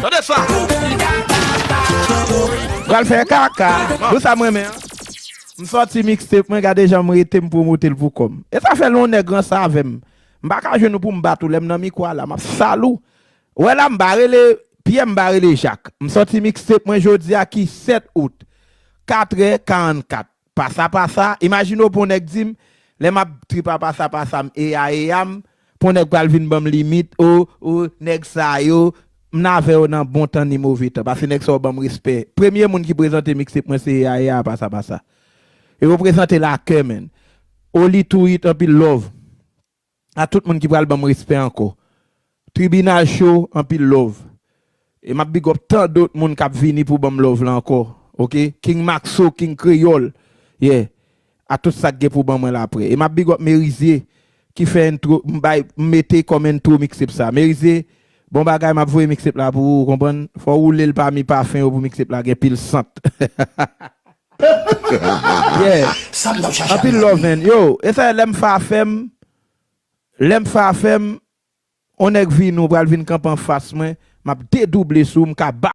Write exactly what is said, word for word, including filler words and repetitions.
Tande sa. Pral fè kaka. Pou sa m renmen an. M sòti mixtape mwen, gade jan m rete, m pwomote l pou kò m. E sa fè lè yon nèg ranse avè m, m pa ka jwenn ou pou m bat ou lè m nan mikwo a la, m ap sal ou. Wè la, m pa rele Pyè, m pa rele Jak. M sòti mixtape mwen jodi a ki sèt out, katrè karannkat. Pasa pasa, imajine w pou yon nèg di m, lè m ap trip a pasa pasa m, eya eya m, pou yon nèg pral vin ban m limit, o, o, nèg sa yo, m n avè yo nan bon tan ni move tan, paske nèg sa yo ban m respè. Premye moun ki prezante mixtape mwen se eya eya a, pasa pasa. E yo prezante l a kè, menn. Oli Tourit, anpil love. A tout moun ki pral ban m respè ankò. Tribinal Show, anpil love. E m ap big up tan dòt moun k ap vini pou ban m love la ankò. Oke? King Maxo, King Kreyòl. Yeah. A tout sa k gen pou ban mwen la apre. E m ap big up Merizier ki fè intro, m bay, m mete kòm intro mixtape sa. Merizier, bon bagay, m ap voye mixtape la pou ou, ou konprann? Fò w woule l pami pafen yo pou mixtape la gen pil sant. Yeah. Anpil love, man. Yo, e sa lè m fè afè m, lè m fè afè m, on nèg vin ou pral vin kanpe anfas mwen, m ap dedouble sou ou, m ka ba